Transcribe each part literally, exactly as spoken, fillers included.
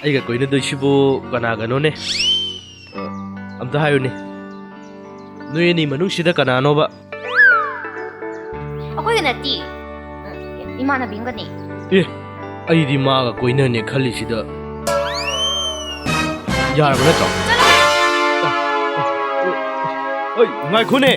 ꯑꯩꯒ ꯀꯣꯏꯅꯗꯣꯏꯁꯤꯕꯨ ꯀꯅꯥꯒꯅꯣꯅꯦ? ꯑ, ꯑꯝꯇ ꯍꯥꯏꯌꯨꯅꯦ, ꯅꯣꯏ ꯑꯅꯤ ꯃꯅꯨꯡꯁꯤꯗ ꯀꯅꯥꯅꯣꯕ? ꯑꯩꯈꯣꯏꯒ ꯅꯠꯇꯦ, ꯏꯃꯥꯟꯅꯕꯤ ꯑꯃꯒꯅꯦ꯫ ꯑꯦ, ꯑꯩꯗꯤ ꯃꯥꯒ ꯀꯣꯏꯅꯅꯦ ꯈꯜꯂꯤꯁꯤꯗ꯫ ꯌꯥꯔꯕ ꯅꯠꯇ꯭ꯔꯣ? ꯑꯩ, ꯉꯥꯏꯈꯣꯅꯦ꯫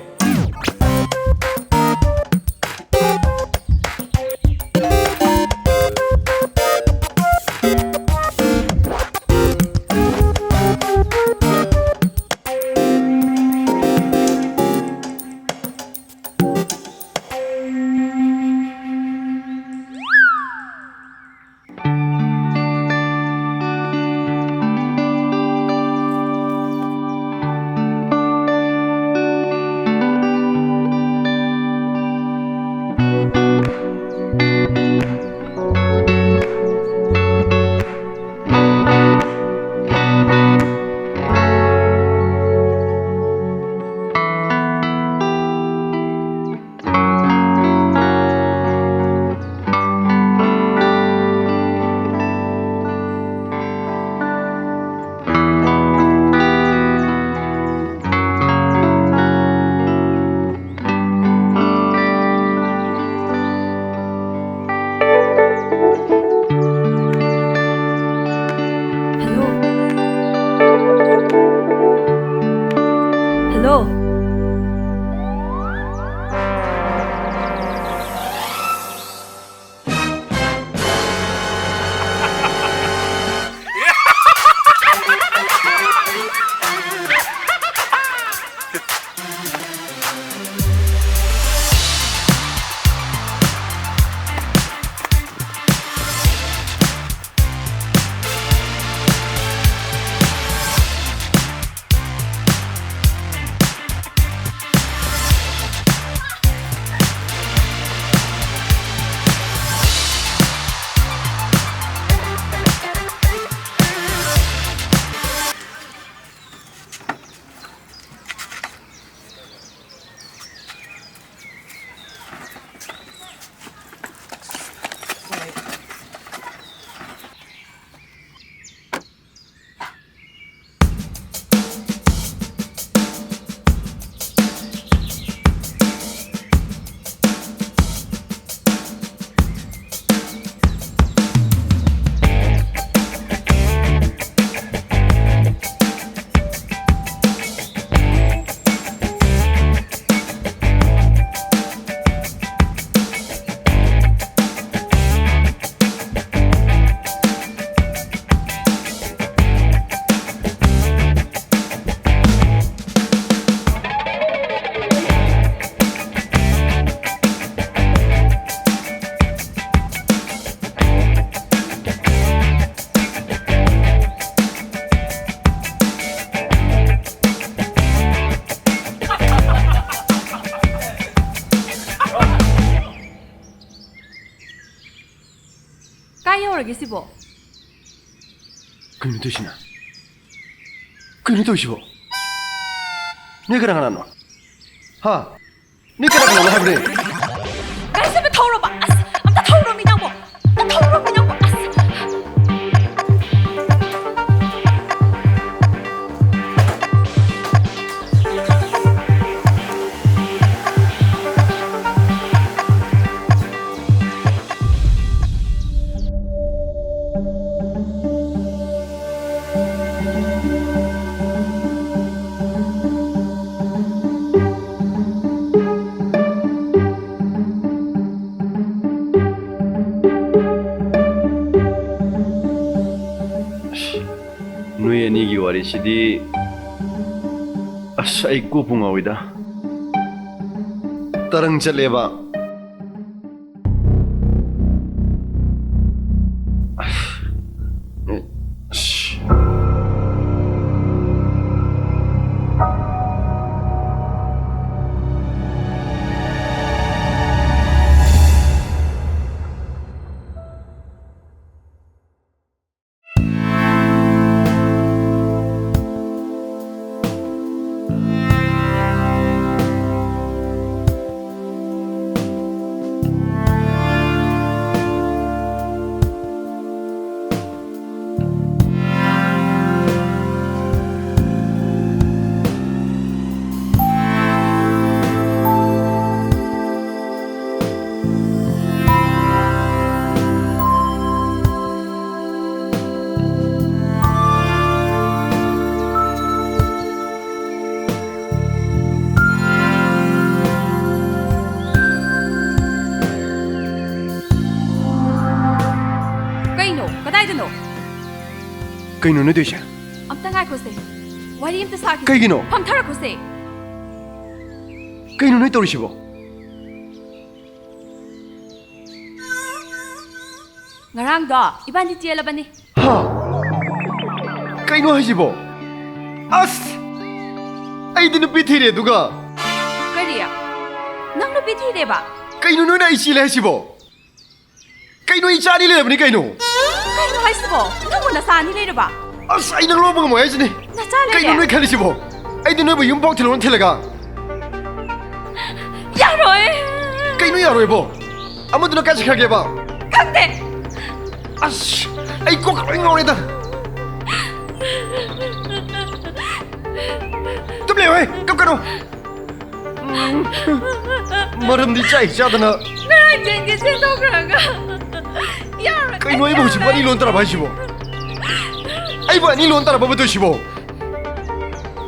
ꯀꯥꯏ ꯌꯧꯔꯒꯦ ꯁꯤꯕꯣ? ꯀꯩꯅꯣ ꯇꯧꯏꯁꯤꯅ? ꯀꯩꯅꯣ ꯇꯧꯏꯁꯤꯕꯣ? ꯅꯣꯏ ꯀꯅꯥ ꯀꯅꯥꯅꯣ? ꯍꯥ? ꯅꯣꯏ ꯀꯅꯥ ꯀꯅꯥꯅꯣ ꯍꯥꯏꯕꯅꯦ? ꯒꯥꯔꯤꯁꯦ ꯑꯝꯇ ꯊꯧꯔꯣꯕ꯫ ꯑꯁ, ꯑꯝꯇ ꯊꯧꯔꯣꯃꯤ ꯅꯪꯕꯣ꯫ ꯑꯝꯇ ꯊꯧꯔꯣꯃꯤ ꯅꯪꯕꯣ꯫ ꯑꯁ꯫ ꯅꯣꯏ ꯑꯅꯤꯒꯤ ꯋꯥꯔꯤꯁꯤꯗꯤ, ꯑꯁ, ꯑꯩ ꯀꯣꯛꯄꯨ ꯉꯥꯎꯏꯗ꯫ ꯇꯔꯪ ꯆꯠꯂꯦꯕ꯫ ꯀꯩꯅꯣ? ꯀꯗꯥꯏꯗꯅꯣ? ꯀꯩꯅꯣ ꯅꯣꯏ ꯇꯧꯔꯤꯁꯦ? ꯑꯝꯇ ꯉꯥꯏꯈꯣꯁꯦ꯫ ꯋꯥꯔꯤ ꯑꯝꯇ ꯁꯥꯈꯤꯁꯦ꯫ ꯀꯩꯒꯤꯅꯣ? ꯐꯝꯊꯔꯛꯈꯣꯁꯦ꯫ ꯀꯩꯅꯣ ꯅꯣꯏ ꯇꯧꯔꯤꯁꯤꯕꯣ? ꯉꯔꯥꯡꯗꯣ ꯏꯕꯥꯅꯤ ꯆꯦꯜꯂꯕꯅꯤ꯫ ꯍꯥ? ꯀꯩꯅꯣ ꯍꯥꯏꯁꯤꯕꯣ? ꯑꯁ! ꯑꯩꯗꯤ ꯅꯨꯄꯤ ꯊꯤꯔꯦ ꯑꯗꯨꯒ꯫ ꯀꯔꯤ? ꯅꯪ ꯅꯨꯄꯤ ꯊꯤꯔꯦꯕ? ꯀꯩꯅꯣ ꯅꯣꯏꯅ ꯑꯩ ꯆꯦꯜꯂꯦ ꯍꯥꯏꯁꯤꯕꯣ? ꯀꯩꯅꯣ, ꯏꯆꯥ ꯑꯅꯤ ꯂꯩꯔꯕꯅꯤ ꯀꯩꯅꯣ? ꯀꯩꯅꯣ ꯍꯥꯏꯁꯤꯕꯣ? ꯅꯪꯕꯨ ꯅꯆꯥ ꯑꯅꯤ ꯂꯩꯔꯕ? ꯑꯁ, ꯑꯩ ꯅꯪ ꯂꯧꯕ ꯉꯝꯃꯣꯏ ꯍꯥꯏꯁꯤꯅꯤ꯫ ꯅꯆꯥ ꯂꯩꯔꯦ? ꯀꯩꯅꯣ ꯅꯣꯏ ꯈꯜꯂꯤꯁꯤꯕꯣ? ꯑꯩꯗꯤ ꯅꯣꯏꯕꯨ ꯌꯨꯝ ꯐꯥꯎ ꯊꯤꯜꯂꯣꯅ ꯊꯤꯜꯂꯒ꯫ ꯌꯥꯔꯣꯏ꯫ ꯀꯩꯅꯣ ꯌꯥꯔꯣꯏꯕꯣ? ꯑꯃꯗꯨꯅ ꯀꯥꯏ ꯆꯠꯈ꯭ꯔꯒꯦꯕ? ꯈꯪꯗꯦ꯫ ꯑꯁ, ꯑꯩ ꯀꯣꯛ ꯂꯣꯏ ꯉꯥꯎꯔꯦꯗ꯫ ꯇꯨꯝ ꯂꯩꯌꯨꯍꯦ, ꯀꯞꯀꯅꯨ꯫ ꯎꯝ, ꯃꯔꯝꯗꯤ ꯆꯥꯏ ꯆꯥꯗꯅ꯫ ꯉꯔꯥꯡ ꯆꯦꯟꯒꯦ ꯆꯦꯟꯊꯣꯛꯈ꯭ꯔꯒ꯫ ꯌꯥꯔꯣꯏ꯫ ꯀꯩꯅꯣ, ꯑꯩꯕꯨ ꯍꯧꯖꯤꯛꯄꯨ ꯑꯅꯤ ꯂꯣꯟ ꯇꯥꯔꯕ ꯍꯥꯏꯁꯤꯕꯣ? ꯑꯩꯕꯨ ꯑꯅꯤ ꯂꯣꯟ ꯇꯥꯔꯕ ꯇꯧꯏꯁꯤꯕꯣ?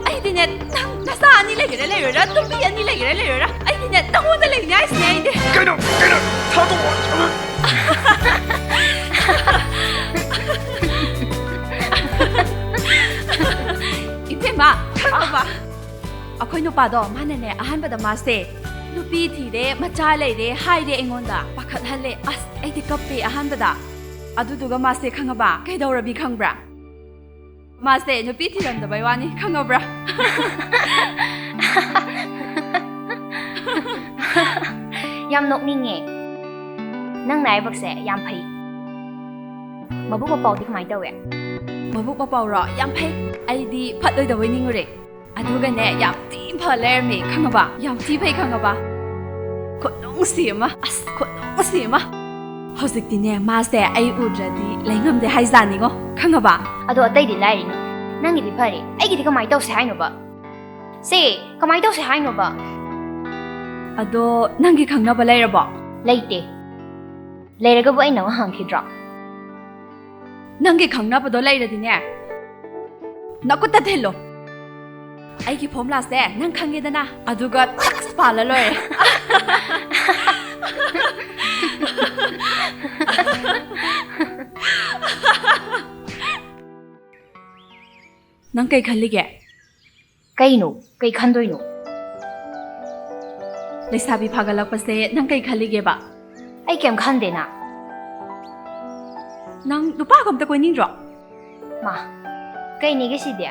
ꯑꯩꯗꯤꯅꯦ, ꯅꯪ ꯅꯆꯥ ꯑꯅꯤ ꯂꯩꯒꯦꯔꯥ ꯂꯩꯔꯣꯏꯔꯥ, ꯅꯨꯄꯤ ꯑꯅꯤ ꯂꯩꯒꯦꯔꯥ ꯂꯩꯔꯣꯏꯔꯥ, ꯑꯩꯗꯤꯅꯦ, ꯅꯪꯉꯣꯟꯗ ꯂꯩꯅꯤ ꯍꯥꯏꯁꯤꯅꯦ ꯑꯩꯗꯤ꯫ ꯀꯩꯅꯣ, ꯀꯩꯅꯣ, ꯊꯥꯗꯣꯛꯑꯣ꯫ ꯏꯕꯦꯝꯃ, ꯈꯪꯉꯕ? ꯑꯩꯈꯣꯏ ꯅꯨꯄꯥꯗꯣ, ꯃꯥꯅꯅꯦ, ꯑꯍꯥꯟꯕꯗ ꯃꯥꯁꯦ ꯅꯨꯄꯤ ꯊꯤꯔꯦ, ꯃꯆꯥ ꯂꯩꯔꯦ ꯍꯥꯏꯔꯦ ꯑꯩꯉꯣꯟꯗ, ꯄꯥꯈꯠꯍꯜꯂꯦ꯫ ꯑꯁ, ꯑꯩꯗꯤ ꯀꯞꯄꯦ ꯑꯍꯥꯟꯕꯗ꯫ ꯑꯗꯨꯗꯨꯒ ꯃꯥꯁꯦ, ꯈꯪꯉꯕ, ꯀꯩꯗꯧꯔꯕꯤ ꯈꯪꯕ꯭ꯔꯥ? ꯃꯥꯁꯦ ꯅꯨꯄꯤ ꯊꯤꯔꯝꯗꯕꯩ ꯋꯥꯅꯤ, ꯈꯪꯉꯕ꯭ꯔꯥ? ꯌꯥꯝ ꯅꯣꯛꯅꯤꯡꯉꯦ꯫ ꯅꯪꯅ ꯍꯥꯏꯕꯛꯁꯦ ꯌꯥꯝ ꯐꯩ꯫ ꯃꯕꯨꯛ ꯃꯄꯥꯎꯗꯤ ꯀꯃꯥꯏꯅ ꯇꯧꯋꯦ? ꯃꯕꯨꯛ ꯃꯄꯥꯎꯔꯣ? ꯌꯥꯝ ꯐꯩ꯫ ꯑꯩꯗꯤ ꯐꯠꯂꯣꯏꯗꯕꯣꯏ ꯅꯤꯡꯉꯨꯔꯦ꯫ ꯑꯗꯨꯒꯅꯦ, ꯌꯥꯝ ꯊꯤ ꯐ ꯂꯩꯔꯝꯃꯦ, ꯈꯪꯉꯕ? ꯌꯥꯝ ꯊꯤ ꯐꯩ, ꯈꯪꯉꯕ? ꯈꯨꯅꯨꯡꯁꯤ ꯑꯃ, ꯑꯁ, ꯈꯨꯅꯨꯡꯁꯤ ꯑꯃ꯫ ꯍꯧꯖꯤꯛꯇꯤꯅꯦ, ꯃꯥꯁꯦ ꯑꯩ ꯎꯗ꯭ꯔꯗꯤ ꯂꯩ ꯉꯝꯗꯦ ꯍꯥꯏꯖꯥꯅꯤꯉꯣ, ꯈꯪꯉꯕ? ꯑꯗꯣ ꯑꯇꯩꯗꯤ ꯂꯥꯏꯔꯤꯅꯦ꯫ ꯅꯪꯒꯤꯗꯤ ꯐꯔꯦ, ꯑꯩꯒꯤꯗꯤ ꯀꯃꯥꯏꯅ ꯇꯧꯁꯦ ꯍꯥꯏꯅꯣꯕ? ꯁꯦ, ꯀꯃꯥꯏꯅ ꯇꯧꯁꯦ ꯍꯥꯏꯅꯣꯕ? ꯑꯗꯣ ꯅꯪꯒꯤ ꯈꯪꯅꯕ ꯂꯩꯔꯕꯣ? ꯂꯩꯇꯦ꯫ ꯂꯩꯔꯒꯕꯨ ꯑꯩꯅ ꯑꯃ ꯍꯪꯈꯤꯗ꯭ꯔꯣ? ꯅꯪꯒꯤ ꯈꯪꯅꯕꯗꯣ ꯂꯩꯔꯗꯤꯅꯦ, ꯅꯈꯨꯠꯇ ꯊꯤꯜꯂꯣ꯫ ꯑꯩꯒꯤ ꯐꯣꯝꯂꯥꯁꯦ ꯅꯪ ꯈꯪꯉꯦꯗꯅ, ꯑꯗꯨꯒ ꯇꯛꯁ ꯄꯥꯜꯂ ꯂꯣꯏꯔꯦ꯫ ꯅꯪ ꯀꯩ ꯈꯜꯂꯤꯒꯦ? ꯀꯩꯅꯣ? ꯀꯩ ꯈꯟꯗꯣꯏꯅꯣ? ꯂꯩꯁꯥꯕꯤ ꯐꯥꯒꯠꯂꯛꯄꯁꯦ ꯅꯪ ꯀꯩ ꯈꯜꯂꯤꯒꯦꯕ? ꯑꯩ ꯀꯩꯝ ꯈꯟꯗꯦꯅ꯫ ꯅꯪ ꯅꯨꯄꯥꯒ ꯑꯝꯇ ꯀꯣꯏꯅꯤꯡꯗ꯭ꯔꯣ? ꯃꯥ, ꯀꯩꯅꯦꯒꯦ ꯁꯤꯗꯤ?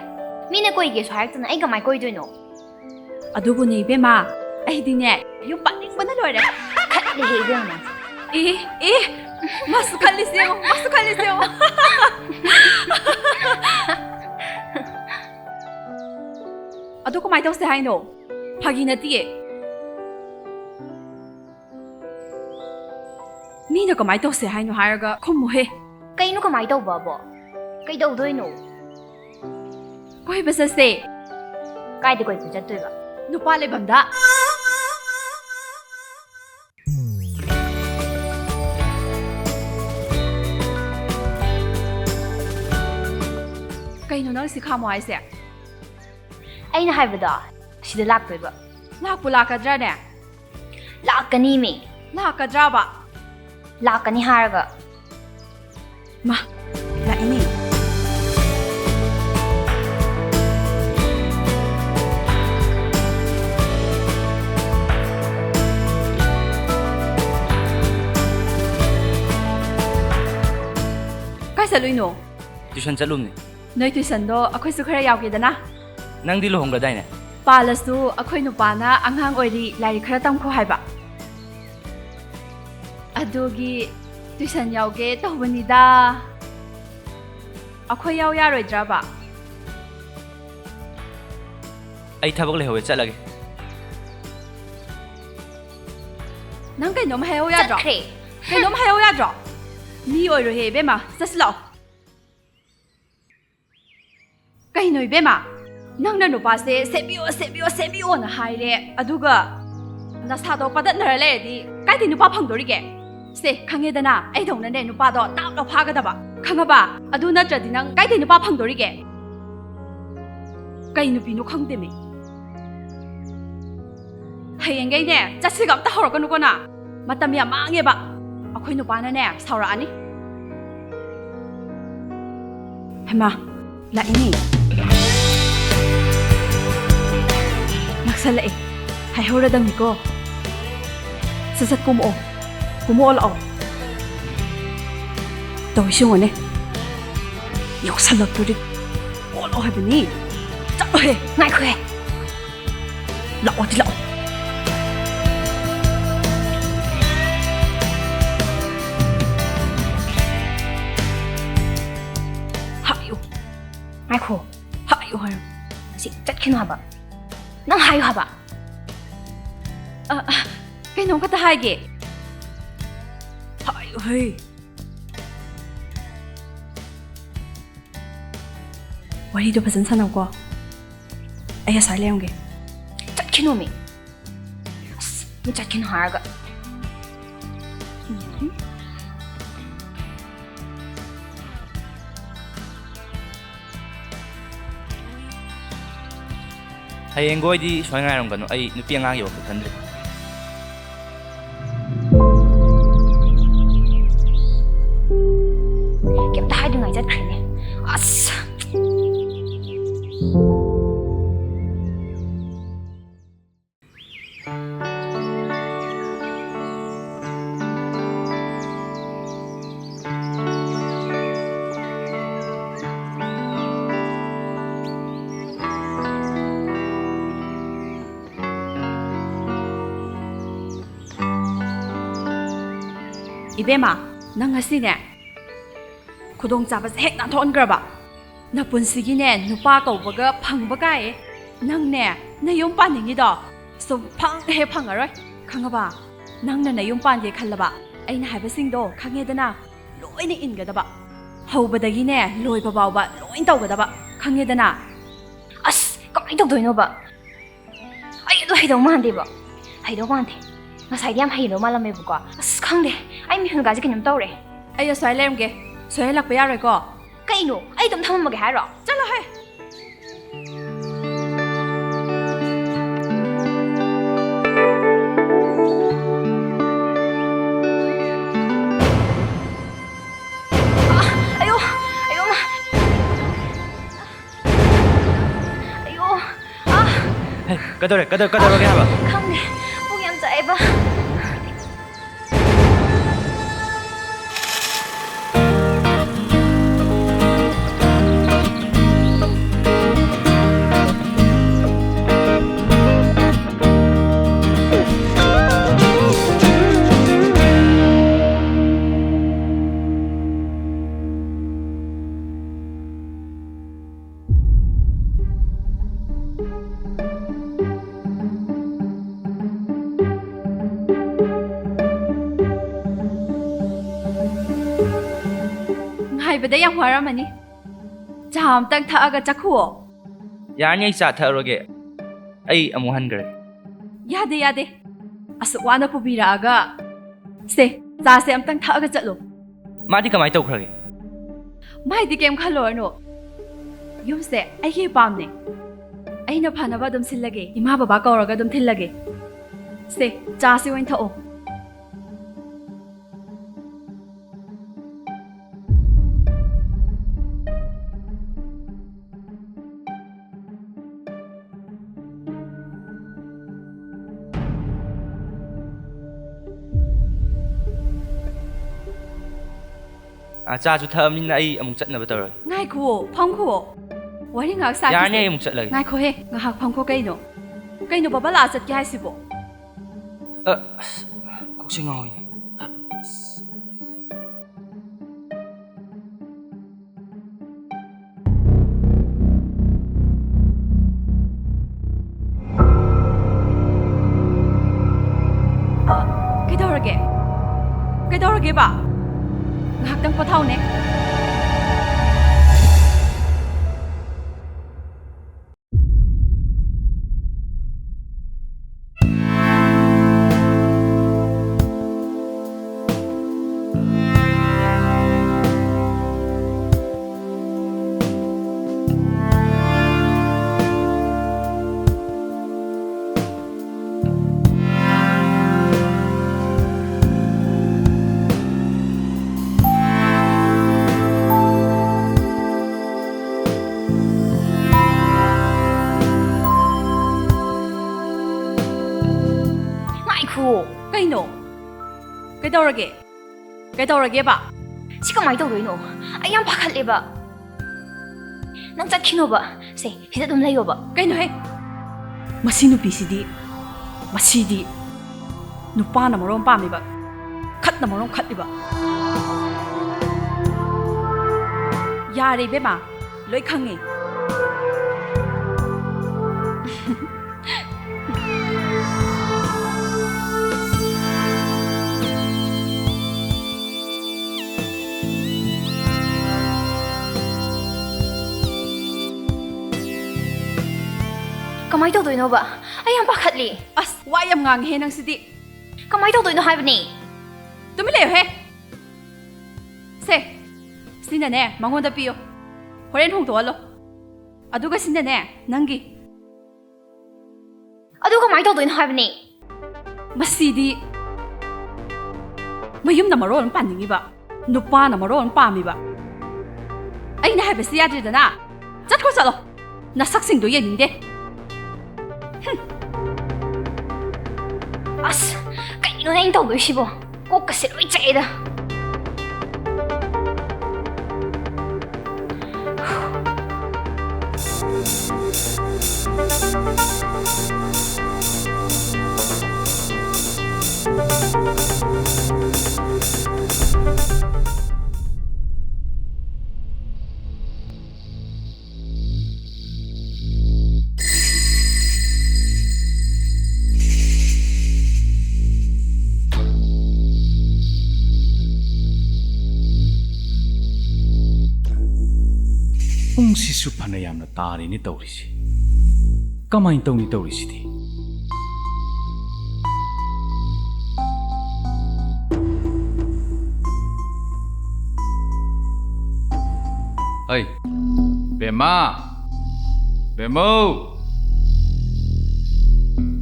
ꯃꯤꯅ ꯀꯣꯏꯒꯦꯁꯨ ꯍꯥꯏꯔꯛꯇꯅ ꯑꯩ ꯀꯃꯥꯏ ꯀꯣꯏꯗꯣꯏꯅꯣ? ꯑꯗꯨꯕꯨꯅꯦ ꯏꯕꯦꯝꯃ, ꯑꯩꯗꯤꯅꯦ, ꯌꯨꯝ ꯄꯥꯅꯤꯡꯕꯅ ꯂꯣꯏꯔꯦ꯫ ꯈꯠꯂꯤꯍꯦ ꯏꯕꯦꯝꯃ ꯅꯪꯁꯦ꯫ ꯑꯦ, ꯑꯦ, ꯃꯥꯁꯨ ꯈꯜꯂꯤꯁꯦ ꯌꯦꯡꯉꯣ, ꯃꯥꯁꯨ ꯈꯜꯂꯤꯁꯦ ꯌꯦꯡꯉꯣ꯫ ꯑꯗꯨ ꯀꯃꯥꯏꯅ ꯇꯧꯁꯦ ꯍꯥꯏꯅꯣ? ꯐꯥꯒꯤ ꯅꯠꯇꯤꯌꯦ꯫ ꯃꯤꯅ ꯀꯃꯥꯏꯅ ꯇꯧꯁꯦ ꯍꯥꯏꯅꯣ ꯍꯥꯏꯔꯒ ꯈꯨꯝꯃꯨꯍꯦ꯫ ꯀꯩꯅꯣ ꯀꯃꯥꯏꯅ ꯇꯧꯕꯕꯣ? ꯀꯩꯗꯧꯗꯣꯏꯅꯣ? ꯀꯣꯏꯕ ꯆꯠꯁꯦ꯫ ꯀꯥꯏꯗ ꯀꯣꯏꯕ ꯆꯠꯇꯣꯏꯕ? ꯅꯨꯄꯥ ꯂꯩꯐꯝꯗ꯫ ꯀꯩꯅꯣ ꯅꯪ ꯁꯤ ꯈꯥꯝꯃꯣ ꯍꯥꯏꯁꯦ? ꯑꯩꯅ ꯍꯥꯏꯕꯗꯣ ꯁꯤꯗ ꯂꯥꯛꯇꯣꯏꯕ꯫ ꯂꯥꯛꯄꯨ ꯂꯥꯛꯀꯗ꯭ꯔꯥꯅꯦ? ꯂꯥꯛꯀꯅꯤꯃꯤ꯫ ꯂꯥꯛꯀꯗ꯭ꯔꯥꯕ? ꯂꯥꯛꯀꯅꯤ ꯍꯥꯏꯔꯒ꯫ ꯃꯥ, ꯂꯥꯛꯏꯅꯦ꯫ ꯀꯥꯏ ꯆꯠꯂꯨꯏꯅꯣ? ꯇ꯭ꯌꯨꯁꯟ ꯆꯠꯂꯨꯝꯅꯤ꯫ ꯅꯣꯏ ꯇ꯭ꯌꯨꯁꯟꯗꯣ ꯑꯩꯈꯣꯏꯁꯨ ꯈꯔ ꯌꯥꯎꯒꯦꯗꯅ꯫ ꯅꯪꯗꯤ ꯂꯨꯍꯣꯡꯒꯗꯥꯏꯅꯦ? ꯄꯥꯜꯂꯁꯨ ꯑꯩꯈꯣꯏ ꯅꯨꯄꯥꯅ ꯑꯉꯥꯡ ꯑꯣꯏꯔꯤ, ꯂꯥꯏꯔꯤꯛ ꯈꯔ ꯇꯝꯈꯣ ꯍꯥꯏꯕ꯫ ꯑꯗꯨꯒꯤ ꯇ꯭ꯌꯨꯁꯟ ꯌꯥꯎꯒꯦ ꯇꯧꯕꯅꯤꯗ꯫ ꯑꯩꯈꯣꯏ ꯌꯥꯎ ꯌꯥꯔꯣꯏꯗ꯭ꯔꯕ? ꯑꯩ ꯊꯕꯛ ꯂꯩꯍꯧꯋꯦ, ꯆꯠꯂꯒꯦ꯫ ꯅꯪ ꯀꯩꯅꯣꯝ ꯍꯥꯏꯍꯧ ꯌꯥꯗ꯭ꯔꯣ? ꯆꯠꯈ꯭ꯔꯦ꯫ ꯀꯩꯅꯣꯝ ꯍꯥꯏꯍꯧ ꯌꯥꯗ꯭ꯔꯣ? ꯃꯤ ꯑꯣꯏꯔꯣꯏꯍꯦ ꯏꯕꯦꯝꯃ, ꯆꯠꯁꯤ ꯂꯥꯛꯑꯣ꯫ ꯀꯩꯅꯣ ꯏꯕꯦꯝꯃ? ꯅꯪꯅ ꯅꯨꯄꯥꯁꯦ "ꯁꯦꯝꯕꯤꯌꯣ, ꯁꯦꯝꯕꯤꯌꯣ, ꯁꯦꯝꯕꯤꯌꯣꯅ" ꯍꯥꯏꯔꯦ, ꯑꯗꯨꯒ ꯅꯁꯥꯗꯣ ꯄꯗꯠꯅꯔ ꯂꯩꯔꯗꯤ ꯀꯥꯏꯗꯩ ꯅꯨꯄꯥ ꯐꯪꯗꯣꯔꯤꯒꯦ? ꯁꯦ, ꯈꯪꯉꯦꯗꯅ, ꯑꯩꯗꯧꯅꯅꯦ ꯅꯨꯄꯥꯗꯣ ꯇꯥꯞꯅ ꯐꯥꯒꯗꯕ, ꯈꯪꯉꯕ? ꯑꯗꯨ ꯅꯠꯇ꯭ꯔꯗꯤ ꯅꯪ ꯀꯥꯏꯗꯩ ꯅꯨꯄꯥ ꯐꯪꯗꯣꯔꯤꯒꯦ? ꯀꯩ ꯅꯨꯄꯤꯅꯣ ꯈꯪꯗꯦꯃꯤ꯫ ꯍꯌꯦꯡꯈꯩꯅꯦ ꯆꯠꯁꯤꯒ ꯑꯝꯇ ꯍꯧꯔꯛꯀꯅꯨꯀꯣ ꯅꯪ꯫ ꯃꯇꯝ ꯌꯥꯝ ꯃꯥꯡꯉꯦꯕ꯫ ꯑꯩꯈꯣꯏ ꯅꯨꯄꯥꯅꯅꯦ ꯁꯥꯎꯔꯛꯑꯅꯤ꯫ ꯍꯩꯃꯥ, ꯂꯥꯛꯏꯅꯦ꯫ ꯅꯛꯁꯜꯂꯛꯑꯦ꯫ ꯍꯥꯏꯍꯧꯔꯗꯝꯅꯤꯀꯣ꯫ ꯁꯠ ꯁꯠ ꯀꯨꯝꯃꯛꯑꯣ꯫ ꯀꯨꯝꯃꯛꯑꯣ ꯂꯥꯛꯑꯣ꯫ ꯇꯧꯔꯤꯁꯤ ꯌꯦꯡꯉꯣꯅꯦ꯫ ꯌꯧꯁꯜꯂꯛꯇꯣꯔꯤ꯫ ꯑꯣꯠꯂꯣ ꯍꯥꯏꯕꯅꯤ꯫ ꯆꯠꯂꯣꯍꯦ꯫ ꯉꯥꯏꯈꯣꯍꯦ꯫ ꯂꯥꯛꯑꯣꯗꯤ ꯂꯥꯛꯑꯣ꯫ ꯉꯥꯏꯈꯣ꯫ ꯍꯥꯏꯌꯨ ꯍꯥꯏꯌꯨ꯫ ꯁꯤ ꯆꯠꯈꯤꯅꯨ ꯍꯥꯏꯕ꯫ ꯅꯪ ꯍꯥꯏꯌꯨ ꯍꯥꯏꯕ꯫ ꯑ, ꯑ, ꯀꯩꯅꯣꯝꯈꯛꯇ ꯍꯥꯏꯒꯦ꯫ ꯍꯥꯏꯌꯨ ꯍꯩ꯫ ꯋꯥꯔꯤꯗꯣ ꯐꯖꯅ ꯁꯥꯟꯅꯧꯀꯣ꯫ ꯑꯩ ꯑꯁ꯭ꯋꯥꯏ ꯂꯩꯔꯝꯒꯦ꯫ ꯆꯠꯈꯤꯅꯣꯃꯤ꯫ ꯑꯁ, ꯃꯤ ꯆꯠꯈꯤꯅꯣ ꯍꯥꯏꯔꯒ꯫ ꯍꯌꯦꯡꯒ ꯑꯣꯏꯗꯤ ꯁꯨꯃꯥꯏ ꯉꯥꯏꯔꯝꯒꯅꯨ, ꯑꯩ ꯅꯨꯄꯤ ꯑꯉꯥꯡꯒꯤ ꯋꯥꯈꯜ ꯈꯟꯗ꯭ꯔꯦ꯫ ꯀꯩꯝꯇ ꯍꯥꯏꯗ꯭ꯔꯤꯉꯩ ꯆꯠꯈ꯭ꯔꯦꯅꯦ꯫ ꯑꯁ! ꯏꯕꯦꯝꯃ, ꯅꯪ ꯉꯁꯤꯅꯦ, ꯈꯨꯗꯣꯡꯆꯥꯕꯁꯦ ꯍꯦꯛ ꯅꯥꯟꯊꯣꯛꯍꯟꯈ꯭ꯔꯕ꯫ ꯅꯄꯨꯟꯁꯤꯒꯤꯅꯦ, ꯅꯨꯄꯥ ꯀꯧꯕꯒ ꯐꯪꯕ ꯀꯥꯏꯌꯦ꯫ ꯅꯪꯅꯦ, ꯅꯌꯨꯝ ꯄꯥꯟꯅꯤꯡꯉꯤꯗꯣ ꯁꯨꯝ ꯐꯪ ꯍꯦꯛ ꯐꯪꯉꯔꯣꯏ꯫ ꯈꯪꯉꯕ? ꯅꯪꯅ ꯅꯌꯨꯝ ꯄꯥꯟꯒꯦ ꯈꯜꯂꯕ, ꯑꯩꯅ ꯍꯥꯏꯕꯁꯤꯡꯗꯣ ꯈꯪꯉꯦꯗꯅ, ꯂꯣꯏꯅ ꯏꯟꯒꯗꯕ꯫ ꯍꯧꯕꯗꯒꯤꯅꯦ, ꯂꯣꯏꯕ ꯐꯥꯎꯕ ꯂꯣꯏ ꯇꯧꯒꯗꯕ꯫ ꯈꯪꯉꯦꯗꯅ? ꯑꯁ, ꯀꯃꯥꯏꯅ ꯇꯧꯗꯣꯏꯅꯣꯕ? ꯑꯩ ꯑꯗꯨ ꯍꯩꯗꯧ ꯃꯥꯟꯗꯦꯕ꯫ ꯍꯩꯗꯧ ꯃꯥꯟꯗꯦ꯫ ꯉꯁꯥꯏꯗꯤ ꯌꯥꯝ ꯍꯩꯗꯧ ꯃꯥꯜꯂꯝꯃꯦꯕꯀꯣ꯫ ꯑꯁ, ꯈꯪꯗꯦ꯫ ꯑꯩ ꯃꯤꯍꯨꯜꯒꯥꯁꯦ ꯀꯩꯅꯣꯝ ꯇꯧꯔꯦ꯫ ꯑꯩ ꯑꯁ꯭ꯋꯥꯏ ꯂꯩꯔꯝꯒꯦ꯫ ꯁꯣꯏꯍꯜꯂꯛꯄ ꯌꯥꯔꯣꯏꯀꯣ꯫ ꯀꯩꯅꯣ? ꯑꯩ ꯑꯗꯨꯝ ꯊꯝꯃꯝꯃꯒꯦ ꯍꯥꯏꯔꯣ? ꯆꯠꯂꯣꯍꯦ! ꯑꯥ, ꯑꯌꯣ! ꯑꯌꯣ! ꯑꯌꯣ! ꯑꯥ! ꯍꯦ, ꯀꯩꯗꯧꯔꯦ? ꯀꯩꯗꯧ-, ꯀꯩꯗꯧꯔꯒꯦ ꯍꯥꯏꯕ? ꯈꯪꯗꯦ꯫ ꯄꯨꯛ ꯌꯥꯝ ꯆꯥꯛꯑꯦꯕ꯫ ꯉꯥꯏꯕꯗ ꯌꯥꯝ ꯋꯥꯔꯝꯃꯅꯤ꯫ ꯆꯥ ꯑꯝꯇꯪ ꯊꯛꯑꯒ ꯆꯠꯈꯨꯑꯣ꯫ ꯌꯥꯔꯅꯤ, ꯑꯩ ꯆꯥ ꯊꯛꯑꯔꯣꯏꯒꯦ꯫ ꯑꯩ ꯑꯃꯨꯛ ꯍꯟꯈ꯭ꯔꯒꯦ꯫ ꯌꯥꯗꯦ, ꯌꯥꯗꯦ꯫ ꯑꯁꯨꯛ ꯋꯥꯅ ꯄꯨꯕꯤꯔꯛꯑꯒ꯫ ꯁꯦ, ꯆꯥꯁꯦ ꯑꯝꯇꯪ ꯊꯛꯑꯒ ꯆꯠꯂꯣ꯫ ꯃꯥꯗꯤ ꯀꯃꯥꯏ ꯇꯧꯈ꯭ꯔꯒꯦ? ꯃꯥꯏꯗꯤ ꯀꯩꯝ ꯈꯜꯂꯨꯔꯅꯨ꯫ ꯌꯨꯝꯁꯦ ꯑꯩꯒꯤ ꯏꯄꯥꯝꯅꯦ꯫ ꯑꯩꯅ ꯐꯅꯕ ꯑꯗꯨꯝ ꯁꯤꯜꯂꯒꯦ꯫ ꯏꯃꯥ ꯕꯕꯥ ꯀꯧꯔꯒ ꯑꯗꯨꯝ ꯊꯤꯜꯂꯒꯦ꯫ ꯁꯦ, ꯆꯥꯁꯤ ꯑꯣꯏꯅ ꯊꯛꯑꯣ꯫ ꯑꯥ, ꯆꯥꯁꯨ ꯊꯛꯑꯕꯅꯤꯅ ꯑꯩ ꯑꯃꯨꯛ ꯆꯠꯅꯕ ꯇꯧꯔꯒꯦ꯫ ꯉꯥꯏꯈꯨꯑꯣ, ꯐꯝꯈꯨꯑꯣ꯫ ꯋꯥꯔꯤ ꯉꯥꯏꯍꯥꯛ ꯁꯥꯈꯤꯁꯦ꯫ ꯌꯥꯔꯅꯤ, ꯑꯩ ꯑꯃꯨꯛ ꯆꯠꯂꯒꯦ꯫ ꯉꯥꯏꯈꯣꯍꯦ, ꯉꯥꯏꯍꯥꯛ ꯐꯝꯈꯣ ꯀꯩꯅꯣ꯫ ꯀꯩꯅꯣ ꯕꯕꯥ ꯂꯥꯛꯑ ꯆꯠꯀꯦ ꯍꯥꯏꯁꯤꯕꯣ? ꯑ, ꯑꯁ, ꯀꯣꯛꯁꯦ ꯉꯥꯎꯏꯅꯦ꯫ ꯑ, ꯑꯁ꯫ ꯑ, ꯀꯩꯗꯧꯔꯒꯦ? ꯀꯩꯗꯧꯔꯒꯦꯕ? ꯉꯥꯏꯍꯥꯛꯇꯪ ꯄꯣꯊꯥꯎꯅꯦ꯫ ꯉꯥꯏꯈꯣ꯫ ꯀꯩꯅꯣ? ꯀꯩꯗꯧꯔꯒꯦ? ꯀꯩꯗꯧꯔꯒꯦꯕ? ꯁꯤ ꯀꯃꯥꯏ ꯇꯧꯗꯣꯏꯅꯣ? ꯑꯩ ꯌꯥꯝ ꯄꯥꯈꯠꯂꯦꯕ꯫ ꯅꯪ ꯆꯠꯈꯤꯅꯣꯕ꯫ ꯁꯦ, ꯁꯤꯗ ꯑꯗꯨꯝ ꯂꯩꯌꯣꯕ꯫ ꯀꯩꯅꯣꯍꯦ? ꯃꯁꯤ ꯅꯨꯄꯤꯁꯤꯗꯤ, ꯃꯁꯤꯗꯤ ꯅꯨꯄꯥꯅ ꯃꯔꯣꯝ ꯄꯥꯝꯃꯤꯕ, ꯈꯠꯅ ꯃꯔꯣꯝ ꯈꯠꯂꯤꯕ꯫ ꯌꯥꯔꯦ ꯏꯕꯦꯝꯃ, ꯂꯣꯏ ꯈꯪꯉꯦ꯫ ꯀꯃꯥꯏꯅ ꯇꯧꯗꯣꯏꯅꯣꯕ? ꯑꯩ ꯌꯥꯝ ꯄꯥꯈꯠꯂꯤ꯫ ꯑꯁ, ꯋꯥ ꯌꯥꯝ ꯉꯥꯡꯉꯦꯍꯦ ꯅꯪ ꯁꯤꯗꯤ꯫ ꯀꯃꯥꯏꯅ ꯇꯧꯗꯣꯏꯅꯣ ꯍꯥꯏꯕꯅꯤ? ꯇꯨꯃꯤꯟ ꯂꯩꯌꯨꯍꯦ꯫ ꯁꯦ, ꯁꯤꯅꯅꯦ ꯃꯉꯣꯟꯗ ꯄꯤꯌꯣ꯫ ꯍꯣꯔꯦꯟ ꯍꯣꯡꯗꯣꯛꯍꯜꯂꯣ꯫ ꯑꯗꯨꯒ ꯁꯤꯅꯅꯦ ꯅꯪꯒꯤ꯫ ꯑꯗꯨ ꯀꯃꯥꯏꯅ ꯇꯧꯗꯣꯏꯅꯣ ꯍꯥꯏꯕꯅꯤ? ꯃꯁꯤꯗꯤ ꯃꯌꯨꯝꯅ ꯃꯔꯣꯜ ꯑꯃ ꯄꯥꯅꯤꯡꯉꯤꯕ, ꯅꯨꯄꯥꯅ ꯃꯔꯣꯜ ꯑꯃ ꯄꯥꯝꯃꯤꯕ꯫ ꯑꯩꯅ ꯍꯥꯏꯕꯁꯤ ꯌꯥꯗ꯭ꯔꯦꯗꯅ꯫ ꯆꯠꯈ꯭ꯔꯣ, ꯆꯠꯂꯣ꯫ ꯅꯁꯛꯁꯤꯡꯗꯣ ꯌꯦꯡꯅꯤꯡꯗꯦ꯫ ꯍꯨꯝ꯫ ꯑꯁ, ꯀꯩꯅꯣꯅꯦ ꯑꯩꯅ ꯇꯧꯗꯣꯏꯁꯤꯕꯣ? ꯀꯣꯛꯀꯁꯦ ꯂꯣꯏ ꯆꯥꯛꯑꯦꯗ꯫ ꯄꯨꯡꯁꯤꯁꯨ ꯐꯅ ꯌꯥꯝꯅ ꯇꯥꯔꯦꯅꯦ ꯇꯧꯔꯤꯁꯦ꯫ ꯀꯃꯥꯏꯅ ꯇꯧꯅꯤ ꯇꯧꯔꯤꯁꯤꯗꯤ? ꯑꯩ, ꯕꯦꯝꯃ! ꯕꯦꯝꯃꯧ!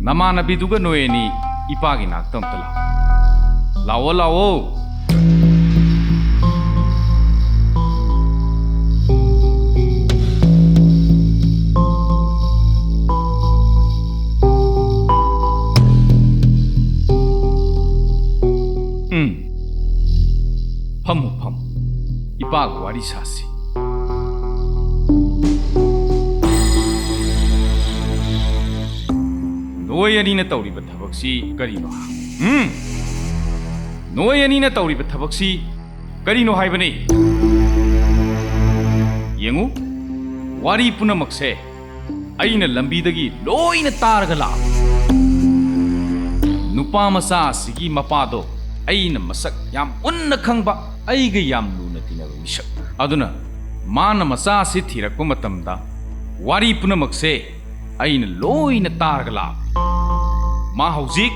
ꯅꯃꯥꯟꯅꯕꯤꯗꯨꯒ ꯅꯣꯏ ꯑꯅꯤ ꯏꯄꯥꯒꯤ ꯅꯥꯛꯇ ꯑꯝꯇ ꯂꯥꯛꯑꯣ꯫ ꯂꯥꯛꯑꯣ, ꯂꯥꯛꯑꯣ꯫ ꯎꯝ꯫ ꯐꯝꯃꯨ, ꯐꯝꯃꯨ꯫ ꯏꯄꯥꯒ ꯋꯥꯔꯤ ꯁꯥꯁꯤ꯫ ꯅꯣꯏ ꯑꯅꯤꯅ ꯇꯧꯔꯤꯕ ꯊꯕꯛꯁꯤ ꯀꯔꯤꯅꯣ? ꯎꯝ? ꯅꯣꯏ ꯑꯅꯤꯅ ꯇꯧꯔꯤꯕ ꯊꯕꯛꯁꯤ ꯀꯔꯤꯅꯣ ꯍꯥꯏꯕꯅꯤ? ꯌꯦꯡꯉꯨ, ꯋꯥꯔꯤ ꯄꯨꯝꯅꯃꯛꯁꯦ ꯑꯩꯅ ꯂꯝꯕꯤꯗꯒꯤ ꯂꯣꯏꯅ ꯇꯥꯔꯒ ꯂꯥꯛꯑꯕ꯫ ꯅꯨꯄꯥ ꯃꯆꯥ ꯑꯁꯤꯒꯤ ꯃꯄꯥꯗꯣ ꯑꯩꯅ ꯃꯁꯛ ꯌꯥꯝ ꯃꯨꯟꯅ ꯈꯪꯕ, ꯑꯩꯒ ꯌꯥꯝ ꯂꯨꯅ ꯇꯤꯟꯅꯕ ꯃꯤꯁꯛ꯫ ꯑꯗꯨꯅ ꯃꯥꯅ ꯃꯆꯥ ꯑꯁꯤ ꯊꯤꯔꯛꯄ ꯃꯇꯝꯗ ꯋꯥꯔꯤ ꯄꯨꯝꯅꯃꯛꯁꯦ ꯑꯩꯅ ꯂꯣꯏꯅ ꯇꯥꯔꯒ ꯂꯥꯛꯑꯕꯅꯤ꯫ ꯃꯥ ꯍꯧꯖꯤꯛ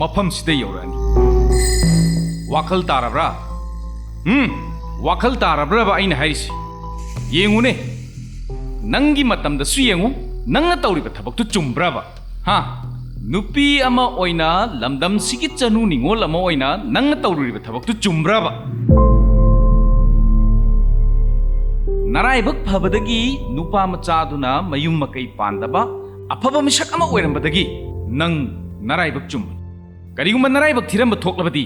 ꯃꯐꯝꯁꯤꯗ ꯌꯧꯔꯛꯑꯅꯤ꯫ ꯋꯥꯈꯜ ꯇꯥꯔꯕ꯭ꯔꯥ? ꯎꯝ, ꯋꯥꯈꯜ ꯇꯥꯔꯕ꯭ꯔꯕ ꯑꯩꯅ ꯍꯥꯏꯔꯤꯁꯤ? ꯌꯦꯡꯉꯨꯅꯦ, ꯅꯪꯒꯤ ꯃꯇꯝꯗꯁꯨ ꯌꯦꯡꯉꯨ, ꯅꯪꯅ ꯇꯧꯔꯤꯕ ꯊꯕꯛꯇꯨ ꯆꯨꯝꯕ꯭ꯔꯕ? ꯍꯥ? ꯅꯨꯄꯤ ꯑꯃ ꯑꯣꯏꯅ ꯂꯝꯗꯝꯁꯤꯒꯤ ꯆꯅꯨ ꯅꯤꯉꯣꯜ ꯑꯃ ꯑꯣꯏꯅ ꯅꯪꯅ ꯇꯧꯔꯨꯔꯤꯕ ꯊꯕꯛꯇꯨ ꯆꯨꯝꯕ꯭ꯔꯕ? ꯅꯔꯥꯏꯕꯛ ꯐꯕꯗꯒꯤ ꯅꯨꯄꯥ ꯃꯆꯥꯗꯨꯅ ꯃꯌꯨꯝ ꯃꯀꯩ ꯄꯥꯟꯗꯕ ꯑꯐꯕ ꯃꯤꯁꯛ ꯑꯃ ꯑꯣꯏꯔꯝꯕꯗꯒꯤ ꯅꯪ ꯅꯔꯥꯏꯕꯛ ꯆꯨꯝꯕꯅꯤ꯫ ꯀꯔꯤꯒꯨꯝꯕ ꯅꯔꯥꯏꯕꯛ ꯊꯤꯔꯝꯕ ꯊꯣꯛꯂꯕꯗꯤ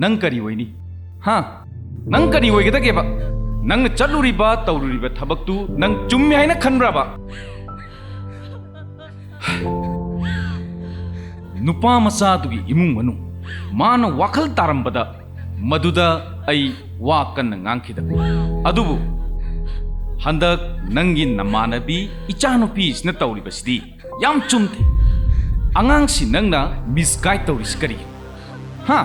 ꯅꯪ ꯀꯔꯤ ꯑꯣꯏꯅꯤ? ꯍꯥ? ꯅꯪ ꯀꯔꯤ ꯑꯣꯏꯒꯗꯒꯦꯕ? ꯅꯪꯅ ꯆꯠꯂꯨꯔꯤꯕ, ꯇꯧꯔꯨꯔꯤꯕ ꯊꯕꯛꯇꯨ ꯅꯪ ꯆꯨꯝꯃꯤ ꯍꯥꯏꯅ ꯈꯟꯕ꯭ꯔꯕ? ꯅꯨꯄꯥ ꯃꯆꯥꯗꯨꯒꯤ ꯏꯃꯨꯡ ꯃꯅꯨꯡ, ꯃꯥꯅ ꯋꯥꯈꯜ ꯇꯥꯔꯝꯕꯗ ꯃꯗꯨꯗ ꯑꯩ ꯋꯥ ꯀꯟꯅ ꯉꯥꯡꯈꯤꯗꯕꯅꯤ꯫ ꯑꯗꯨꯕꯨ ꯍꯟꯗꯛ ꯅꯪꯒꯤ ꯅꯃꯥꯟꯅꯕꯤ ꯏꯆꯥꯅꯨꯄꯤꯁꯤꯅ ꯇꯧꯔꯤꯕꯁꯤꯗꯤ ꯌꯥꯝ ꯆꯨꯝꯗꯦ꯫ ꯑꯉꯥꯡꯁꯤ ꯅꯪꯅ ꯃꯤꯁꯒꯥꯏꯗ ꯇꯧꯔꯤꯁꯤ ꯀꯔꯤꯒꯤꯅꯣ? ꯍꯥ?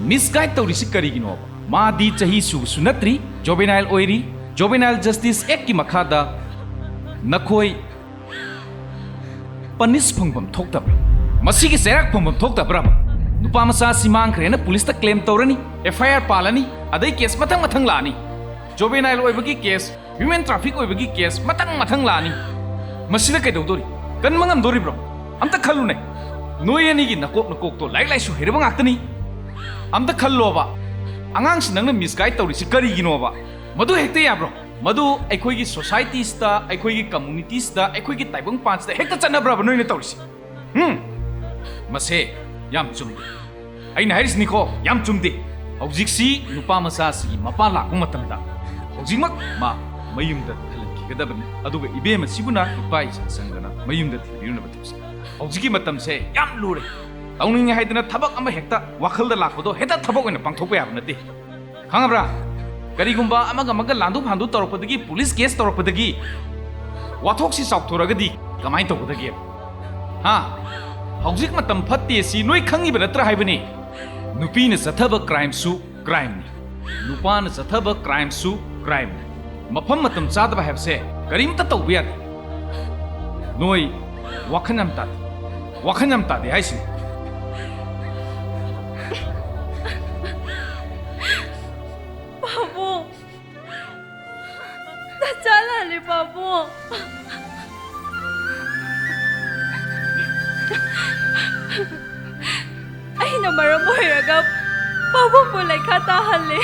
ꯃꯤꯁꯒꯥꯏꯗ ꯇꯧꯔꯤꯁꯤ ꯀꯔꯤꯒꯤꯅꯣꯕ? ꯃꯥꯗꯤ ꯆꯍꯤ ꯁꯨꯕꯁꯨ ꯅꯠꯇ꯭ꯔꯤ, ꯖꯣꯕꯦꯅꯥꯏꯜ ꯑꯣꯏꯔꯤ꯫ ꯖꯣꯕꯦꯅꯥꯏꯜ ꯖꯁꯇꯤꯁ ꯑꯦꯛꯀꯤ ꯃꯈꯥꯗ ꯅꯈꯣꯏ ꯄꯅꯤꯁ ꯐꯪꯐꯝ ꯊꯣꯛꯇꯕ꯭ꯔꯥ? ꯃꯁꯤꯒꯤ ꯆꯩꯔꯥꯛ ꯐꯪꯐꯝ ꯊꯣꯛꯇꯕ꯭ꯔꯕ? ꯅꯨꯄꯥ ꯃꯆꯥ ꯑꯁꯤ ꯃꯥꯡꯈ꯭ꯔꯦꯅ ꯄꯨꯂꯤꯁꯇ ꯀ꯭ꯂꯦꯝ ꯇꯧꯔꯅꯤ, ꯑꯦꯐ ꯑꯥꯏ ꯑꯥꯔ ꯄꯥꯜꯂꯅꯤ, ꯑꯗꯩ ꯀꯦꯁ ꯃꯊꯪ ꯃꯊꯪ ꯂꯥꯛꯑꯅꯤ꯫ ꯖꯣꯕꯦꯅꯥꯏꯜ ꯑꯣꯏꯕꯒꯤ ꯀꯦꯁ, ꯍ꯭ꯌꯨꯃꯦꯟ ꯇ꯭ꯔꯥꯐꯤꯛ ꯑꯣꯏꯕꯒꯤ ꯀꯦꯁ ꯃꯊꯪ ꯃꯊꯪ ꯂꯥꯛꯑꯅꯤ꯫ ꯃꯁꯤꯗ ꯀꯩꯗꯧꯗꯣꯔꯤ? ꯀꯟꯕ ꯉꯝꯗꯣꯔꯤꯕ꯭ꯔꯣ? ꯑꯝꯇ ꯈꯜꯂꯨꯅꯦ꯫ ꯅꯣꯏ ꯑꯅꯤꯒꯤ ꯅꯀꯣꯛ ꯅꯀꯣꯛꯇꯣ ꯂꯥꯏꯔꯤꯛ ꯂꯥꯏꯁꯨ ꯍꯩꯔꯕ ꯉꯥꯛꯇꯅꯤ꯫ ꯑꯝꯇ ꯈꯜꯂꯣꯕ꯫ ꯑꯉꯥꯡꯁꯤ ꯅꯪꯅ ꯃꯤꯁꯒꯥꯏꯗ ꯇꯧꯔꯤꯁꯤ ꯀꯔꯤꯒꯤꯅꯣꯕ? ꯃꯗꯨ ꯍꯦꯛꯇ ꯌꯥꯕ꯭ꯔꯣ? ꯃꯗꯨ ꯑꯩꯈꯣꯏꯒꯤ ꯁꯣꯁꯥꯏꯇꯤꯁꯤꯗ, ꯑꯩꯈꯣꯏꯒꯤ ꯀꯝꯃꯨꯅꯤꯇꯤꯁꯤꯗ, ꯑꯩꯈꯣꯏꯒꯤ ꯇꯥꯏꯕꯪꯄꯥꯟꯁꯤꯗ ꯍꯦꯛꯇ ꯆꯠꯅꯕ꯭ꯔꯕ ꯅꯣꯏꯅ ꯇꯧꯔꯤꯁꯤ? ꯍꯨꯝ? ꯃꯁꯦ ꯌꯥꯝ ꯆꯨꯝꯗꯦ꯫ ꯑꯩꯅ ꯍꯥꯏꯔꯤꯁꯤꯅꯤꯀꯣ, ꯌꯥꯝ ꯆꯨꯝꯗꯦ꯫ ꯍꯧꯖꯤꯛꯁꯤ ꯅꯨꯄꯥ ꯃꯆꯥꯁꯤꯒꯤ ꯃꯄꯥ ꯂꯥꯛꯄ ꯃꯇꯝꯗ ꯍꯧꯖꯤꯛꯃꯛ ꯃꯥ ꯃꯌꯨꯝꯗ ꯍꯜꯍꯟꯈꯤꯒꯗꯕꯅꯤ꯫ ꯑꯗꯨꯒ ꯏꯕꯦꯝ ꯑꯁꯤꯕꯨꯅ ꯅꯨꯄꯥ ꯏꯁꯪ ꯁꯪꯗꯅ ꯃꯌꯨꯝꯗ ꯊꯤꯟꯕꯤꯔꯨꯅꯕ ꯇꯧꯁꯤ꯫ ꯍꯧꯖꯤꯛꯀꯤ ꯃꯇꯝꯁꯦ ꯌꯥꯝ ꯂꯨꯔꯦ꯫ ꯇꯧꯅꯤꯡꯉꯦ ꯍꯥꯏꯗꯅ ꯊꯕꯛ ꯑꯃ ꯍꯦꯛꯇ ꯋꯥꯈꯜꯗ ꯂꯥꯛꯄꯗꯣ ꯍꯦꯛꯇ ꯊꯕꯛ ꯑꯣꯏꯅ ꯄꯥꯡꯊꯣꯛꯄ ꯌꯥꯕ ꯅꯠꯇꯦ꯫ ꯈꯪꯉꯕ꯭ꯔꯥ? ꯀꯔꯤꯒꯨꯝꯕ ꯑꯃꯒ ꯑꯃꯒ ꯂꯥꯟꯗꯨ ꯐꯥꯟꯗꯨ ꯇꯧꯔꯛꯄꯗꯒꯤ, ꯄꯨꯂꯤꯁ ꯀꯦꯁ ꯇꯧꯔꯛꯄꯗꯒꯤ ꯋꯥꯊꯣꯛꯁꯤ ꯆꯥꯎꯊꯣꯔꯒꯗꯤ ꯀꯃꯥꯏꯅ ꯇꯧꯒꯗꯒꯦ? ꯍꯥ? ꯍꯧꯖꯤꯛ ꯃꯇꯝ ꯐꯠꯇꯦ ꯁꯤ ꯅꯣꯏ ꯈꯪꯉꯤꯕ ꯅꯠꯇ꯭ꯔꯥ ꯍꯥꯏꯕꯅꯤ? ꯅꯨꯄꯤꯅ ꯆꯠꯊꯕ ꯀ꯭ꯔꯥꯏꯝꯁꯨ ꯀ꯭ꯔꯥꯏꯝꯅꯤ, ꯅꯨꯄꯥꯅ ꯆꯠꯊꯕ ꯀ꯭ꯔꯥꯏꯝꯁꯨ ꯀ꯭ꯔꯥꯏꯝꯅꯤ꯫ ꯃꯐꯝ ꯃꯇꯝ ꯆꯥꯗꯕ ꯍꯥꯏꯕꯁꯦ ꯀꯔꯤꯝꯇ ꯇꯧꯕ ꯌꯥꯗꯦ꯫ ꯅꯣꯏ ꯋꯥꯈꯜ ꯌꯥꯝ ꯇꯥꯗꯦ꯫ ꯋꯥꯈꯜ ꯌꯥꯝ ꯇꯥꯗꯦ ꯍꯥꯏꯁꯤꯅꯤ꯫ ꯄꯥꯕꯨꯡ, ꯅꯆꯥ ꯂꯥꯜꯂꯦ ꯄꯥꯕꯨꯡ꯫ ꯑꯩꯅ ꯃꯔꯝ ꯑꯣꯏꯔꯒ ꯄꯥꯕꯨꯡꯕꯨ ꯂꯩꯈꯥ ꯇꯥꯍꯜꯂꯦ꯫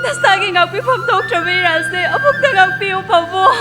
ꯅꯁꯥꯒꯤ ꯉꯥꯛꯄꯤꯐꯝ ꯊꯣꯛꯇ꯭ꯔꯕ ꯏꯔꯥꯜꯁꯦ ꯑꯃꯨꯛꯇ ꯉꯥꯛꯄꯤꯌꯨ ꯄꯥꯕꯨꯡ꯫